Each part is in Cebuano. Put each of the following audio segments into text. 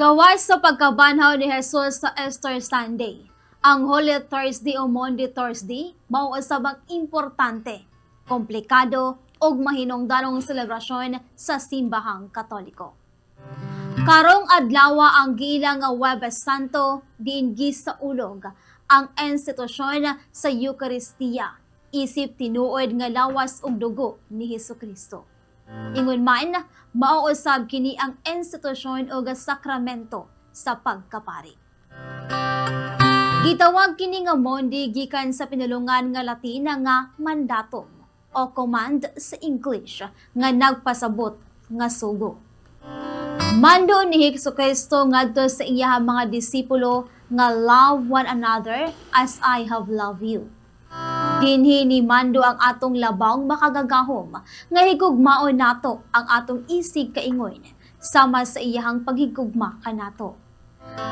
Gawas sa pagkabanhaw ni Jesus sa Easter Sunday, ang Holy Thursday o Maundy Thursday mao usab ang importante, komplikado ug mahinungdanong selebrasyon sa simbahang Katoliko. Karong adlawa ang giila nga Huwebes Santo, diin gisaulog ang institusyon sa Eukaristiya isip tinuod nga lawas ug dugo ni Hesukristo. Ingon man, mao usab kini ang institusyon o sakramento sa pagkapari. Gitawag kini nga Maundy gikan sa pinulungan nga Latin nga mandatum o command sa English nga nagpasabot nga sugo. Mando ni Hesukristo ngadto sa iyahang mga disipulo nga "Love one another as I have loved you." Dinhi ni mando ang atong Labawng Makagagahom nga higugmaon nato ang atong isig kaingon sama sa iyahang paghigugma kanato.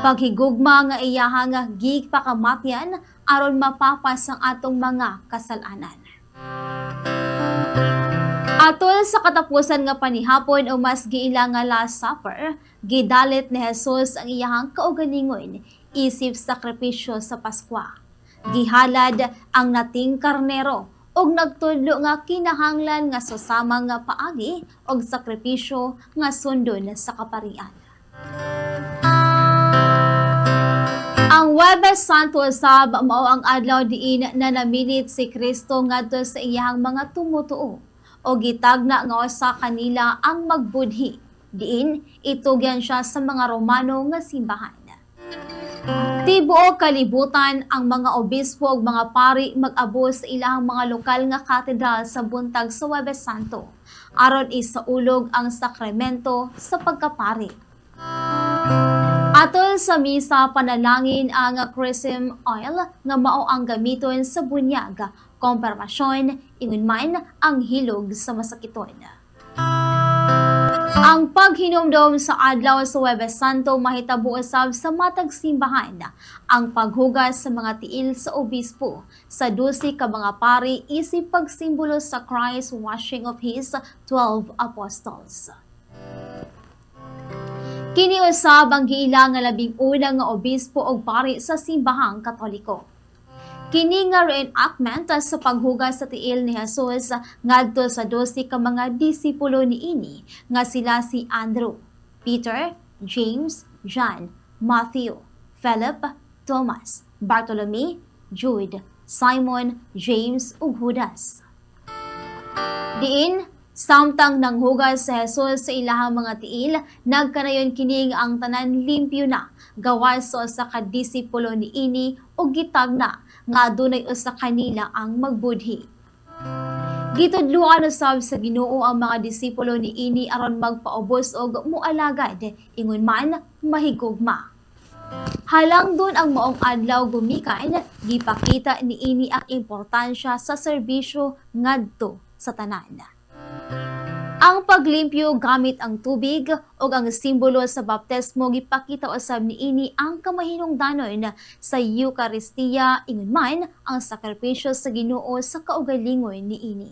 Paghigugma nga iyahang gipakamatyan aron mapapas ang atong mga kasalanan. Atol sa katapusan nga panihapon o mas giila nga Last Supper, gidalit ni Jesus ang iyahang kaugalingon isip sakripisyo sa Paskwa. Gihalad ang nating karnero ug nagtudlo nga kinahanglan nga susama nga paagi og sakripisyo nga sundon sa kaparian. Ang Huwebes Santo usab mao ang adlaw diin na namilit si Kristo ngadto sa iyahang mga tumutuo o gitagna nga usa kanila ang magbudhi, diin itugyan siya sa mga Romano nga simbahan. Tibuok kalibutan, ang mga obispo ug mga pari mag-abot sa ilang mga lokal nga katedral sa buntag sa Huwebes Santo aron isaulog ang sakramento sa pagkapari. Atol sa misa, panalangin ang chrism oil nga mao ang gamiton sa bunyag, kumpirmasyon, ingon man ang hilog sa masakiton. Ang paghinumdom sa adlaw sa Huwebes Santo mahitabo usab sa matag simbahan. Ang paghugas sa mga tiil sa obispo sa 12 ka mga pari isip pagsimbolo sa Christ washing of his 12 apostles. Kini usab ang giila nga 11 nga obispo og pari sa simbahang Katoliko. Kini nga reenactment sa paghugas sa tiil ni Jesus ngadto sa 12 ka mga disipulo niini nga sila si Andrew, Peter, James, John, Matthew, Philip, Thomas, Bartolome, Jude, Simon, James ug Judas. Diin, samtang nanghugas sa Jesus sa ilahang mga tiil, nagkanayon kini nga ang tanan limpyo na, gawas sa usa ka disipulo niini ug gitagna nga adunay usa kanila ang magbudhi. Gitudloan usab sa Ginoo ang mga disipulo niini aron magpaubos og mualagad, ingon man mahigugma. Halangdon ang maong adlaw gumikan, gipakita niini ang importansya sa serbisyo ngadto sa tanan. Ang paglimpyo gamit ang tubig o ang simbolo sa baptismo gipakita usab niini ang kamahinungdanon sa Eukaristiya, ingon man ang sakripisyo sa Ginoo sa kaugalingon niini.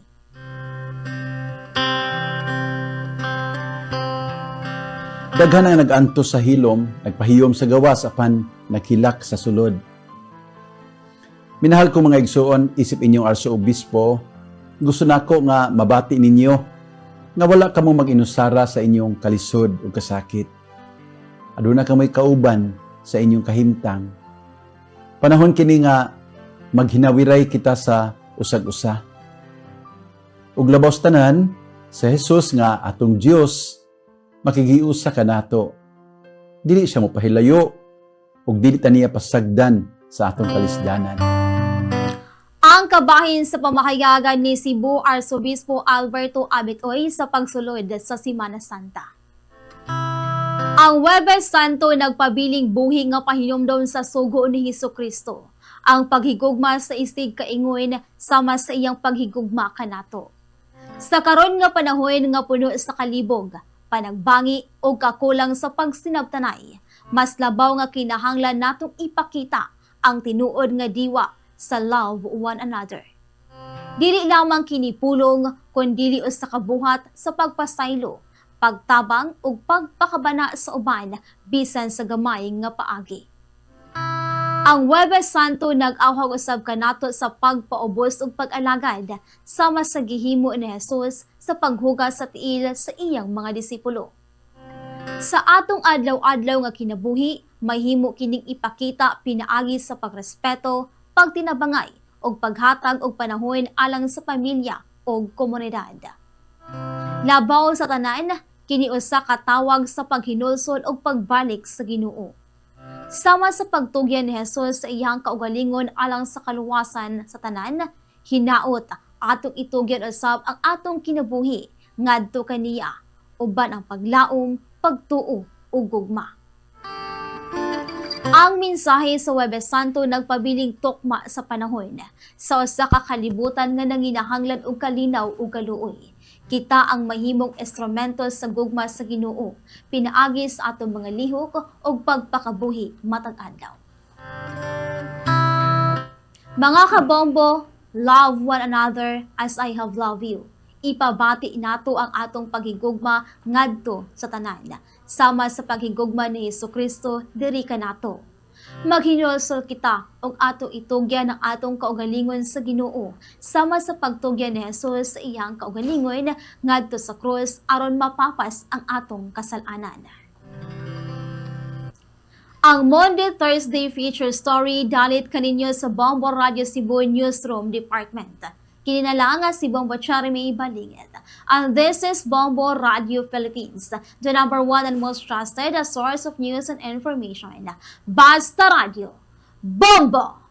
Daghan ang nag-antos sa hilom, nagpahiyom sa gawas apan naghilak sa sulod. Minahal ko mga igsuon, isip inyong arso-obispo, gusto nako nga mabati ninyo nga wala kamo mag-inusara sa inyong kalisod o kasakit. Aduna kamoy kauban sa inyong kahimtang. Panahon kini nga maghinawiray kita sa usag-usa. Ug labaw sa tanan, sa Jesus nga atong Dios, makigiusa kanato. Dili siya mopahilayo ug dili ta niya pasagdan sa atong kalisdanan. Ang kabahin sa pamahayagan ni Cebu Arsobispo Alberto Abetoy sa pagsulod sa Semana Santa. Ang Huwebes Santo nagpabiling buhi nga pahinumdom sa sugo ni Hesukristo, ang paghigugma sa isig kaingon sama sa iyang paghigugma kanato. Sa karon nga panahon nga puno sa kalibog, panagbangi o kakulang sa pagsinabtanay, mas labaw nga kinahanglan natong ipakita ang tinuod nga diwa sa love one another. Dili lamang kini pulong, kun dili usa ka buhat sa pagpasaylo, pagtabang ug pagpakabana sa uban bisan sa gamay nga paagi. Ang Huwebes Santo nag-awhag usab kanato sa pagpaubos ug pag-alagad sama sa gihimo ni Jesus sa paghugas sa tiil sa iyang mga disipulo. Sa atong adlaw-adlaw nga kinabuhi, mahimo kining ipakita pinaagi sa pagrespeto, pagtinabangay ug paghatag og panahon alang sa pamilya ug komunidad. Labaw sa tanan, kini usa ka tawag sa paghinulsol ug pagbalik sa Ginoo. Sama sa pagtugyan ni Jesus sa iyang kaugalingon alang sa kaluwasan sa tanan, hinaot atong itugyan usab ang atong kinabuhi ngadto kaniya uban ang paglaom, pagtuo ug gugma. Ang mensahe sa Huwebes Santo nagpabiling tukma sa panahon sa usa ka kalibutan nga nanginahanglan og kalinaw ug kaluoy. Kita ang mahimong instrumento sa gugma sa Ginoo pinaagi sa atong mga lihok ug pagpakabuhi matag adlaw. Mga kabombo, love one another as I have loved you. Ipabati nato ang atong paghigugma ngadto sa tanan. Sama sa paghigugma ni Hesus Kristo diri kanato. Maghinulsol kita ug ato itugyan ang atong kaugalingon sa Ginoo sama sa pagtugyan ni Jesus sa iyang kaugalingon ngadto sa krus aron mapapas ang atong kasalanan. Ang Maundy Thursday feature story dalit kaninyo sa Bombo Radyo Cebu Newsroom Department. Kini na lang si Bombo Charmy Balingit. And this is Bombo Radio Philippines, the number one and most trusted source of news and information. Basta Radio. Bombo!